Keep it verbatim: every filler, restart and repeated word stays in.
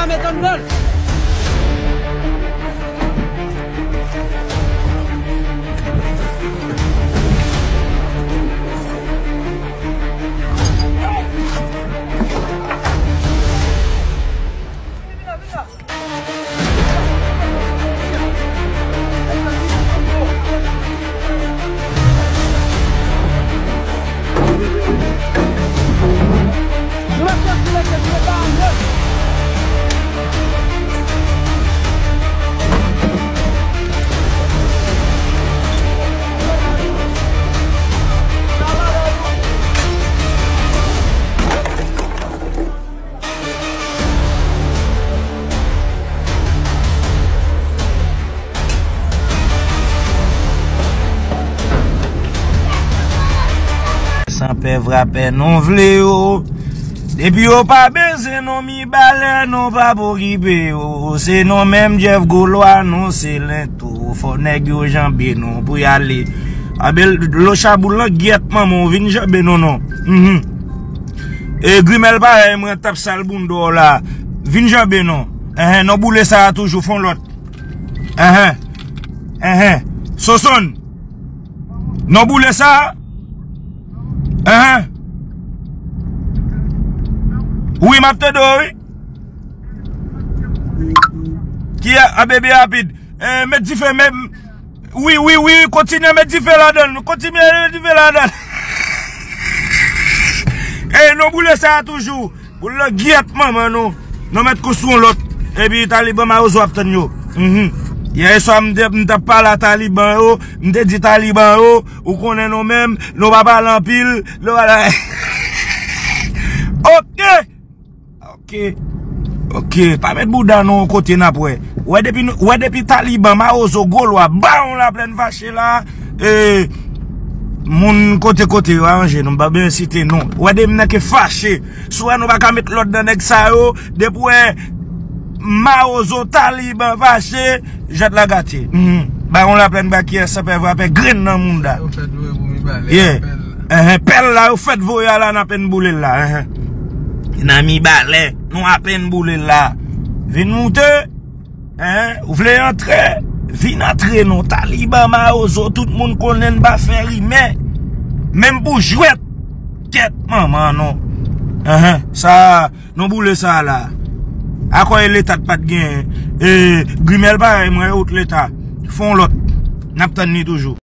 Met an gòl. Sanpè vrapè nou vle yo. Depi yo pa beze non, Mibalè nou pa pokipe yo. Se nou menm Jeff Golwa, nou se lento. Fò nèg yo janbe nou pou y ale. Abel, lo chaboul lan gyèt manman w vin janbe nou non. Mhm. E grimèl parèy mwen tap sal bounda w la. Vin janbe non. Enhen, non boule sa a toujou fon lòt. Enhen. Enhen. Sosonn. Non boule sa a. Enhen. Wi, m ap tande w, wi. Ki a, a bebe rapid. Eh, met dife, men. Wi, wi, wi, kontinye met dife ladan l. Kontinye met dife ladan l. Eh, non boule sa a toujou. Boule la gyèt manman nou. Nou mèt konstwi yon lòt. Epi Taliban Mawozo ap tann yo. Mhm. Yè swa m te, m t ap pale a Taliban yo. M te di Taliban yo, ou konnen nou menm, nou pa pale anpil. Nou pa la. Ok. Ok. Ok, pa met bouda nou yon kote n ap wè. Wè depi nou, wè depi Taliban, Mawozo, Golwa, Bawon Laplèn fache la, e, moun kote kote yo aranje nou, m pa bezwen site non. Wè depi nèg ke fache, si w wè nou pa ka met lòd nan nèg sa yo, depi w wè Mawozo, Taliban fache, jèt la gate. Mhm. Bawon Laplèn ba kiyès, sanpè vrapè grenn nan mounda. Yo fèt voye pou Mibalè, yeah. Apèl. Enhen, pèl la, yo fèt voye a la, n apèn boule l la, enhen. Nan Mibalè, nou apèn boule l la. Vin moute, enhen, ou vle antre, vin antre non. Taliban, Mawozo, tout moun konnen n pa fè rimè. Menm pou jwèt, kèt manman non. Enhen, sa, non boule sa la. Akò e leta t pa t genyen. E, grimèl parèy mwen, out leta. Fon lòt. N ap tann li toujou.